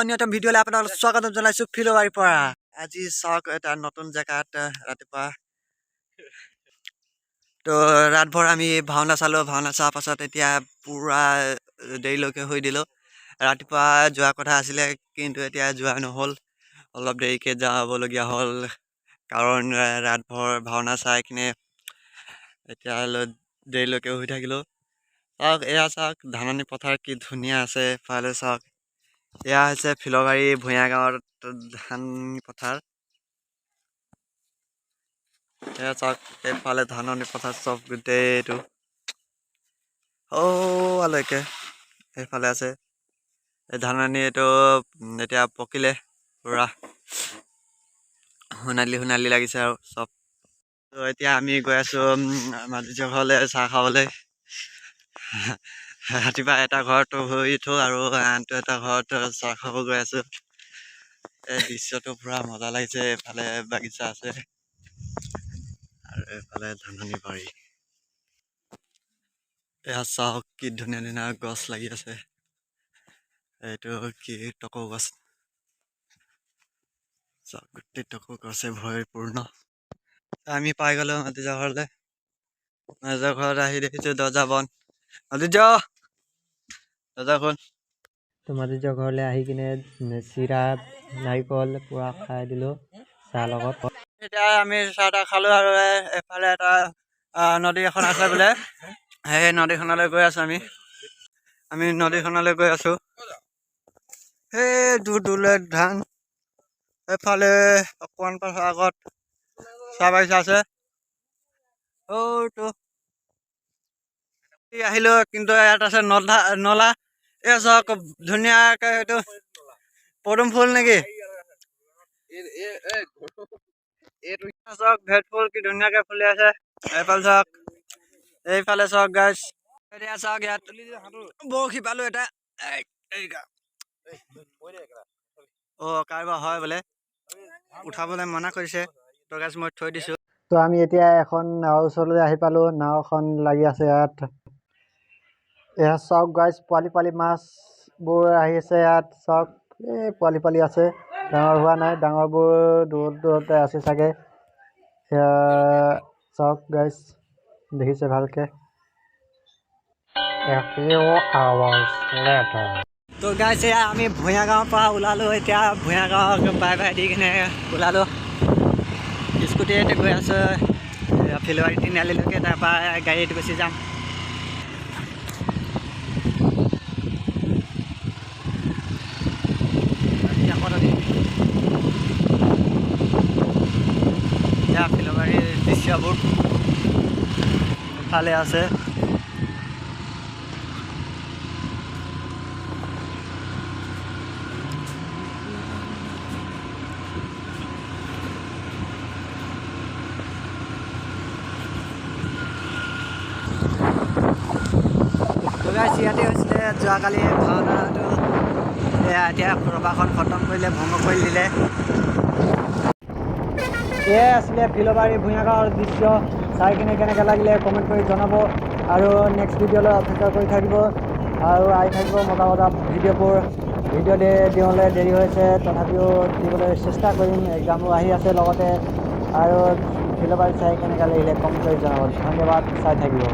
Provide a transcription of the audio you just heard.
অন্যতম ভিডিঅ'লৈ আপোনালোক স্বাগতম জনাইছোঁ ফিল'বাৰীৰ পৰা। আজি চাওক এটা নতুন জেগাত ৰাতিপুৱা তো ৰাতভৰ আমি ভাওনা চালোঁ। ভাওনা চোৱাৰ পাছত এতিয়া পূৰা দেৰিলৈকে শুই দিলোঁ। ৰাতিপুৱা যোৱা কথা আছিলে, কিন্তু এতিয়া যোৱা নহ'ল, অলপ দেৰিকৈ যাবলগীয়া হ'ল, কাৰণ ৰাতভৰ ভাওনা চাই কিনে এতিয়া দেৰিলৈকে শুই থাকিলোঁ। চাওক, এয়া চাওক ধাননি পথাৰ কি ধুনীয়া আছে। এফালে চাওক, এয়া হৈছে ফিল'বাৰী ভূঞা গাঁৱৰ ধাননি পথাৰ। এয়া চাওক, এইফালে ধাননি পথাৰ চব গোটেইটো সৌৱালৈকে এইফালে আছে। এই ধাননি এইটো এতিয়া পকিলে পূৰা সোণালী সোণালী লাগিছে আৰু চব। তো এতিয়া আমি গৈ আছোঁ মাধুৰ্য ঘৰলৈ চাহ খাবলৈ। ৰাতিপুৱা এটা ঘৰত শুই উঠো আৰু আনটো এটা ঘৰত চাহ খাব গৈ আছোঁ। এই দৃশ্যটো পূৰা মজা লাগিছে। এইফালে বাগিচা আছে আৰু এইফালে ধাননি বাৰী। এয়া চাওক কি ধুনীয়া ধুনীয়া গছ লাগি আছে। এইটো কি টকৌ গছ। চাওক, গোটেই টকৌ গছে ভৰিপূৰ্ণ। আমি পাই গ'লো মাতিজা ঘৰলৈ। মাতিজা ঘৰত আহি দেখিছোঁ দৰ্জা বন্ধ। মাতিজ, দৰ্জা খোল। তো মাধুৰ্য ঘৰলৈ আহি কিনে চিৰা নাৰিকল পূৰা খাই দিলোঁ চাহ লগত। এতিয়া আমি চাহ তাহ খালোঁ আৰু এফালে এটা নদী এখন আছে বোলে, সেই নদীখনলৈ গৈ আছোঁ আমি। আমি নদীখনলৈ গৈ আছোঁ। সেই দূৰ দূৰলৈ ধান, এইফালে অকণমান পাছত আগত চাহ বাগিচা আছে। সৌটো আহিলোঁ, কিন্তু ইয়াত আছে নলা নলা। এই চাওক ধুনীয়াকৈ, এইটো পদুম ফুল নেকি? চাওক ভেট ফুল কি ধুনীয়াকৈ ফুলি আছে। এইফালে চাওক, এইফালে চাওক গাইছ। এতিয়া চাওক, ইয়াত বৰশী পালো এটা। অ' কাৰোবাৰ হয় বোলে, উঠাবলৈ মানা কৰিছে। তো গাইছ, মই থৈ দিছোঁ। তো আমি এতিয়া এখন নাৱৰ ওচৰলৈ আহি পালোঁ। নাওখন লাগি আছে ইয়াত। এয়া চাওক গাইছ, পোৱালি পোৱালি মাছবোৰ আহিছে ইয়াত। চাওক, এই পোৱালি পোৱালি আছে, ডাঙৰ হোৱা নাই। ডাঙৰবোৰ দূৰত দূৰতে আছে চাগে। এয়া চাওক গাইছ, দেখিছে ভালকৈ। A few hours later. তো গাইছ, এয়া আমি ভূঞা গাঁৱৰ পৰা ওলালোঁ। এতিয়া ভূঞা গাঁৱক বাই বাই the কিনে ওলালোঁ। স্কুটিত গৈ আছোঁ ফিল'বাৰী তিনিআলিলৈকে, তাৰপৰা গাড়ীত গুচি যাম। এয়া ফিল'বাৰীৰ দৃশ্যবোৰ ইফালে আছে। গাইছ, ইয়াতে হৈছিলে যোৱাকালি ভাওনাটো। এয়া এতিয়া সভাখন খতম কৰিলে, ভংগ কৰি দিলে। এয়াই আছিলে ফিল'বাৰী ভূঞা গাঁৱৰ দৃশ্য। চাই কিনে কেনেকৈ লাগিলে কমেণ্ট কৰি জনাব আৰু নেক্সট ভিডিঅ'লৈ অপেক্ষা কৰি থাকিব আৰু আহি থাকিব মজা মজা ভিডিঅ'বোৰ। ভিডিঅ' দিবলৈ দেৰি হৈছে, তথাপিও দিবলৈ চেষ্টা কৰিম। এক্সামো আহি আছে লগতে। আৰু ফিল'বাৰী চাই কেনেকৈ লাগিলে কমেণ্ট কৰি জনাব। ধন্যবাদ, চাই থাকিব।